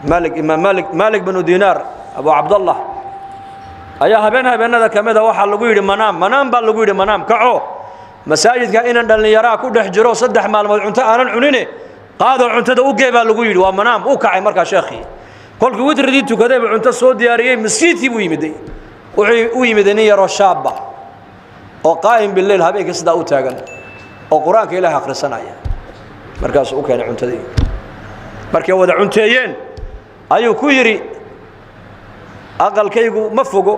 Maalik, Imaam Maalik, Maalik binu Dinaar, Abu Cabdallah, ayaa habeen habeenada ka mida waxaa lagu yidhi manaam, manaam baa lagu yidhi, manaam: "Kaco, masaajidka inan dhallinyaraa ku dhex jiro, 3 maalmood cunto aanan cunine, qaadoo cuntada u gee," baa lagu yidhi. Waa manaam. U kacay markaa sheekhii. Kolkii witridii tukaday buu cunto soo diyaariyey, masjidkii buu yimiday. Wuxuu u yimiday nin yaroo shaabba oo qaa'im bileyl, habeenkii sidaa u taagan oo Qur-aanka Ilaahay akhrisanaya. Markaasuu u keenay cuntadii. Markay wada cunteeyeen ayuu ku yidhi: "Aqalkaygu ma fogo,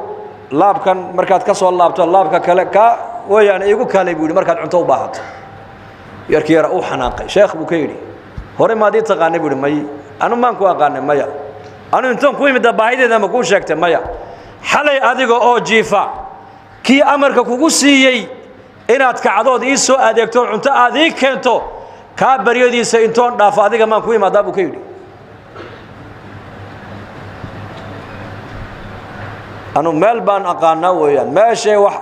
laabkan markaad ka soo laabto laabka kale kaa weeyaan, iigu kaalay," buu yidhi, "markaad cunto u baahato." Yarkii yara uu xanaaqay. "Sheekh," buu ka yidhi, "hore maad ii taqaanay?" Buu yidhi. "May, anu maan ku aqaanay, maya. Anu intoon ku imida baahideeda ma kuu sheegtay? Maya. Xalay adiga oo jiifa, kii amarka kugu siiyey inaad kacdood ii soo adeegto, cunto aad ii keento, kaa baryadiisa intoon dhaafo adiga maan ku imaadaa?" buu ka yidhi. "Anu meel baan aqaanaa weeyaan, meeshay wax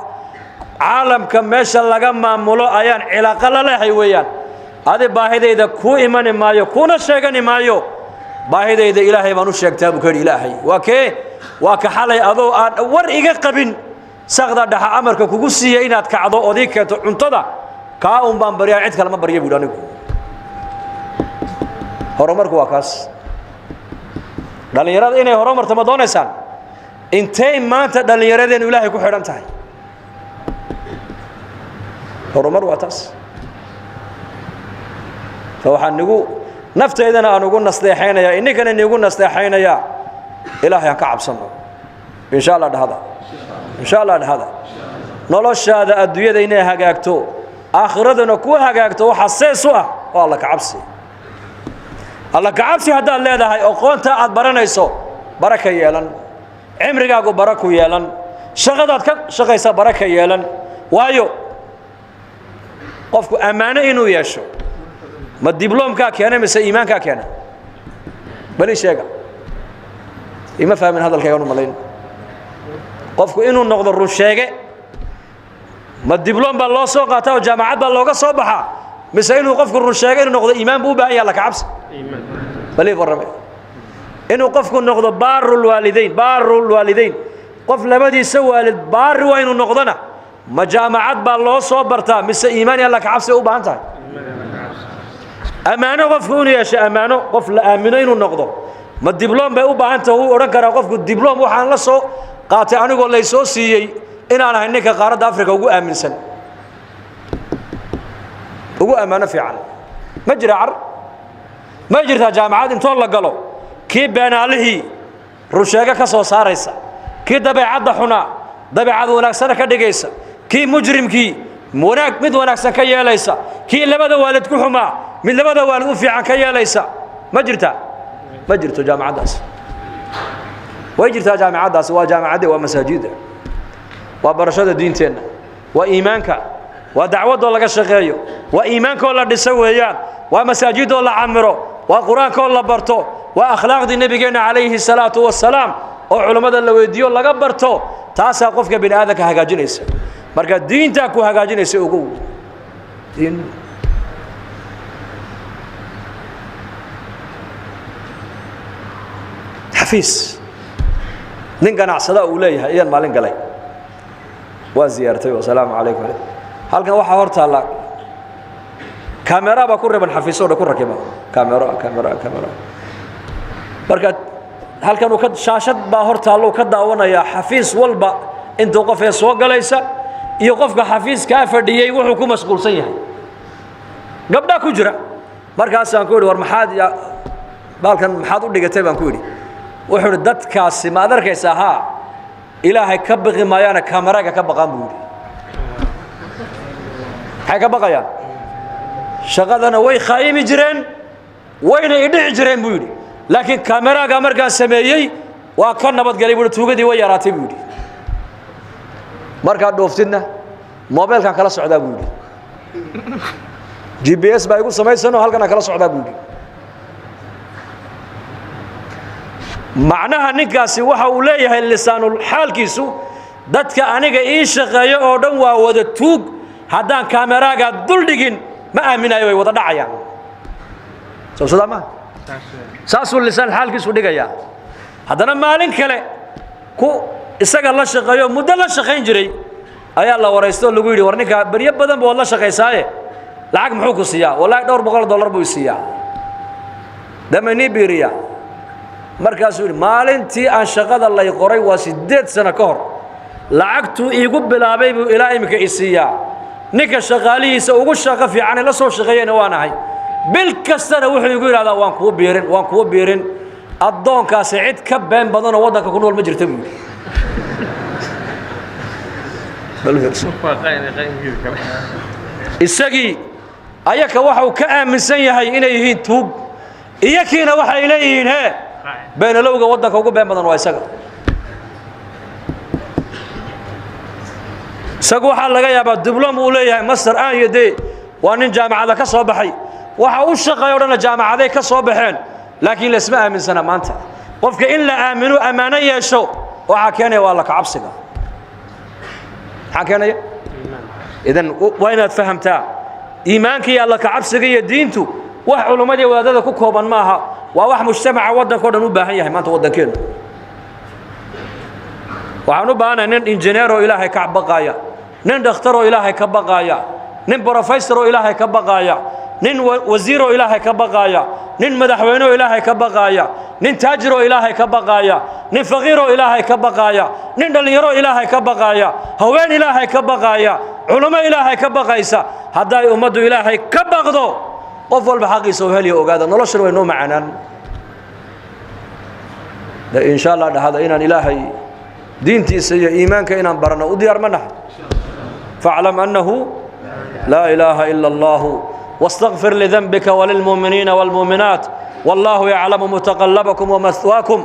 caalamka meesha laga maamulo ayaan cilaaqo la leehay weeyaan. Adi baahidayda kuu imani maayo, kuuna sheegani maayo. Baahidayda Ilaahay baan u sheegtaa," buu ka yidhi. "Ilaahay waa kee? Waa ka xalay adoo aan war iga qabin saqda dhaxa amarka kugu siiyey inaad kacdo ood ii keento cuntada. Kaa un baan baryaa, cid kale ma barya," buu yidhi. Anigu horumarku waa kaas. Dhallinyarada inay horumarto ma doonaysaan? Intay maanta dhallinyaradeennu Ilaahay ku xidhan tahay? Horumar waa taas. Fa waxaan nigu naftaydana aan ugu nasteexaynayaa, ininkana nigu nasteexaynayaa, Ilaahay aan ka cabsanno. Insha Allah dhahada, insha Allah dhahada. Noloshaada adduunyada inay hagaagto, aakhiradana ku hagaagto, waxaa sees u ah oo Alla ka cabsi. Alla ka cabsi haddaad leedahay, aqoonta aad baranayso baraka yeelan, cimrigaagu bara ku yeelan, shaqadaad ka shaqaysa baraka yeelan. Waayo, qofku ammaano inuu yeesho ma dibloomkaa keena mise iimaankaa keena? Bali sheega. Ima fahmin hadalkaygaan u malayn. Qofku inuu noqdo run sheege, ma dibloom baa loo soo qaataa oo jaamacad baa looga soo baxaa, mise inuu qofku run sheege inuu noqdo iimaan buu u baahan yaha, alla ka cabsi? Bali warrame. Inuu qofku noqdo baarulwaalidayn, baarulwaalidayn, qof labadiisa waalid baari waa inuu noqdona, ma jaamacad baa loo soo bartaa mise iimaan iyo alla ka cabsi u baahan tahay? Ammaano qofku inuu yeesho, ammaano, qof la aamino inuu noqdo, ma dibloom bay u baahan tahay? Wuu odhan karaa qofku: "Dibloom waxaan la soo qaatay anigoo laysoo siiyey inaan ahay ninka qaaradda Africa ugu aaminsan, ugu ammaano fiican." Ma jira car? Ma jirtaa jaamacad intoo la galo kii beenaalihii runsheego ka soo saaraysa, kii dabeecadda xunaa dabeecad wanaagsana ka dhigaysa, kii mujrimkii wanaag mid wanaagsan ka yeelaysa, kii labada waalid ku xumaa mid labada waalid u fiican ka yeelaysa? Ma jirtaa? Ma jirto jaamacaddaas. Way jirtaa jaamacaddaasi. Waa jaamacadde? Waa masaajidda, waa barashada diinteenna, waa iimaanka, waa dacwadoo laga shaqeeyo, waa iimaankoo la dhiso weeyaan, waa masaajidoo la camiro, waa Qur-aankoo la barto, waa akhlaaqdii Nebigeenna calayhi salaatu wasalaam oo culummada la weydiiyo laga barto. Taasaa qofka bini aadamka hagaajinaysa. Marka diintaa ku hagaajinaysa, ogow diin. Xafiis nin ganacsada uu leeyahay ayaan maalin galay, waan ziyaartay. Wasalaamu calaykum. Halkan waxaa hor taalla kamera baa ku riban, xafiiso dhan ku rakiba kamero, kamero, kamero. Marka halkan uu ka shaashad baa hor taallo, ka daawanayaa xafiis walba intuu qofee soo galaysa iyo qofka xafiiskaa fadhiyey wuxuu ku mashquulsan yahay. Gabdhaa ku jira. Markaasaan ku yidhi: "War maxaad baalkan maxaad u dhigatay?" baan ku yidhi. Wuxuu idhi: "Dadkaasi ma ad arkaysaa? Haa, Ilaahay ka baqi maayaana, kameraga ka baqaan," buu yidhi. "Maxay ka baqayaan? Shaqadana way khaayimi jireen, wayna idhici jireen," buu yidhi, "laakiin kameraga markaan sameeyey waa ka nabadgelay," buu yidhi. "Tuugadii way yaraatay," buu yidhi. "Markaad dhooftidna mobeelkaan kala socdaa," buu yidhi. "GPS baa igu samaysanoo halkanaan kala socdaa," buu yidhi. Macnaha ninkaasi waxa uu leeyahay, lisaanul xaalkiisu, dadka aniga ii shaqeeyo oo dhan waa wada tuug. Haddaan kameraaga dul dhigin ma aaminayo, way wada dhacayaan. Soo sidaa maaha? Saasuu lisaan xaalkiisu dhigayaa. Haddana maalin kale ku isaga la shaqeeyo, muddo la shaqayn jiray, ayaa la waraysto oo lagu yidhi: "War ninkaa beryo badan ba waad la shaqaysaaye, lacag muxuu ku siiyaa?" "Wallaahi, dhowr boqol dollar buu i siiyaa, dama inii biiriyaa." Markaasuu yidhi: "Maalintii aan shaqada lay qoray, waa 8 sano ka hor, lacagtuu iigu bilaabay buu ilaa iminka i siiyaa. Ninka shaqaalihiisa ugu shaqo fiican la soo shaqeeyeyna waan ahay. Bil kastana wuxuu igu yidhahdaa: 'Waan kuu biirin, waan kuu biirin.' Addoonkaasi cid ka been badanoo waddanka ku nool ma jirta," buu yidhi. Isagii ayaka waxa uu ka aaminsan yahay inay yihiin tuug, iyakiina waxay leeyihiin hee, beenalowga waddanka ugu been badan waa isaga. Isagu waxaa laga yaabaa diblom uu leeyahay, master aan iyo dee waa nin jaamacada ka soo baxay, waxa u shaqeeya o dhanna jaamacaday ka soo baxeen, laakiin laisma aaminsana. Maanta qofka in la aamino, ammaano yeesho, waxaa keenaya waa laka cabsiga. Maxaa keenaya? Idan waa inaad fahamtaa iimaanka iyo alla kacabsiga iyo diintu wax culummadii wadaadada ku kooban maaha, waa wax mujtamaca waddanka o dhan u baahan yahay. Maanta waddankeenu waxaan u baahanahay nin injineeroo Ilaahay ka baqaaya, nin dhakhtaroo Ilaahay ka baqaaya, nin brofesoroo Ilaahay ka baqaaya, nin wasiiroo Ilaahay ka baqaaya, nin madaxweynoo Ilaahay ka baqaaya, nin taajiroo Ilaahay ka baqaaya, nin faqiiroo Ilaahay ka baqaaya, nin dhallinyaroo Ilaahay ka baqaaya, haween Ilaahay ka baqaaya, culummo Ilaahay ka baqaysa. Hadday ummaddu Ilaahay ka baqdo, qof walba xaqiisa u heliya. Ogaada, noloshana way noo macaanaan. Insha Allah dhahada inaan Ilaahay diintiisa iyo iimaanka inaan barano u diyaar ma nahay. Faclam annahu laa ilaaha ila allahu واstغfir لذنبka وللمؤمiنiiنa والمؤمiنaaت والlahu يعlamu متaqلبكم ومaثwaaكم.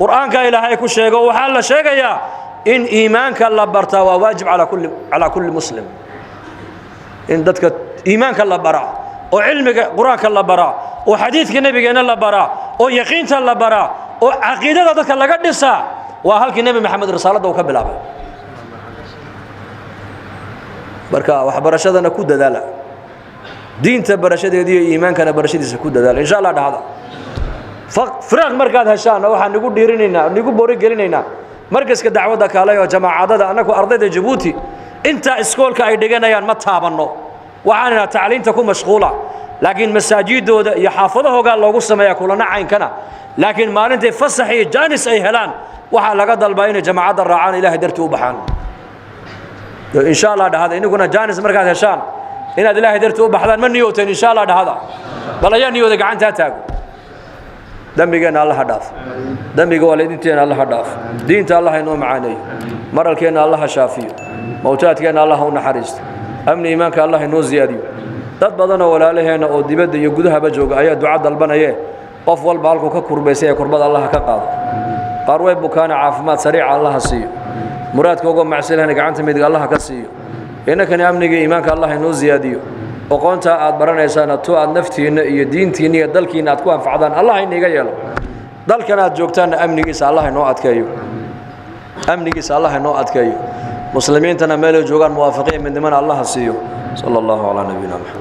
Qur'aanka Ilaahay ku sheego, waxaa la sheegayaa in iimaanka la bartaa waa waajib calىa kuli muslim, in dadka iimaanka la baraa oo cilmiga Qur-aanka la baraa oo xadiidka nebigeenna la baraa oo yaqiinta la baraa oo caqiidada dadka laga dhisaa, waa halkii Nebi Maxamed risaaladda uu ka bilaabay. Marka waxbarashadana ku dadaala, diinta barashadeeda iyo iimaankana barashadiisa ku dadaala, insha Allah dhahda. Firaaq markaad heshaanna waxaan nigu dhiirinaynaa, nigu boorigelinaynaa markaska dacwadda kaalay oo jamaacadada. Annagu ardayda Jabuuti intaa iskoolka ay dhiganayaan ma taabanno, waxaan idhaha tacliinta ku mashquula, laakiin masaajidooda iyo xaafadahoogaa loogu sameeyaa kulana caynkana. Laakiin maalintay fasax iyo jaanis ay helaan, waxaa laga dalbaa inay jamaacadda raacaan, Ilahay dartii u baxaan. Insha Allah dhahada, iniguna jaanis markaad heshaan inaad Ilaahay dartii u baxdaan ma niyooteen? Insha Allah dhahada. Bal ayaa niyooday gacantaa taago. Dembigeenna Allaha dhaaf, dembiga waalidiinteenna Allaha dhaaf, diinta Allah inoo macaaneeyo, maralkeenna Allaha shaafiyo, mawtaadkeenna Allah u naxariisto, amni iimaanka Allah inoo ziyaadiyo. Dad badanoo walaalaheenna oo dibadda iyo gudahaba jooga ayaa duca dalbanaye. Qof walba halkuu ka kurbaysay ee kurbada Allaha ka qaado. Qaar way bukaana, caafimaad sariica Allaha siiyo. Muraadka uga macsilahna gacanta midig Allaha ka siiyo. Innakani amniga iimaanka Allah inoo ziyaadiyo. Oqoontaa aad baranaysaana tu aad naftiinna iyo diintiinna iyo dalkiinna aad ku anfacdaan Allah iniga yeelo. Dalkan aad joogtaanna amnigiisa Allah inoo adkeeyo, amnigiisa Allah inoo adkeeyo. Muslimiintana meelay joogaan muwaafiqiin midnimana Allaha siiyo. Sala allahu calaa nabiyina Maxamed.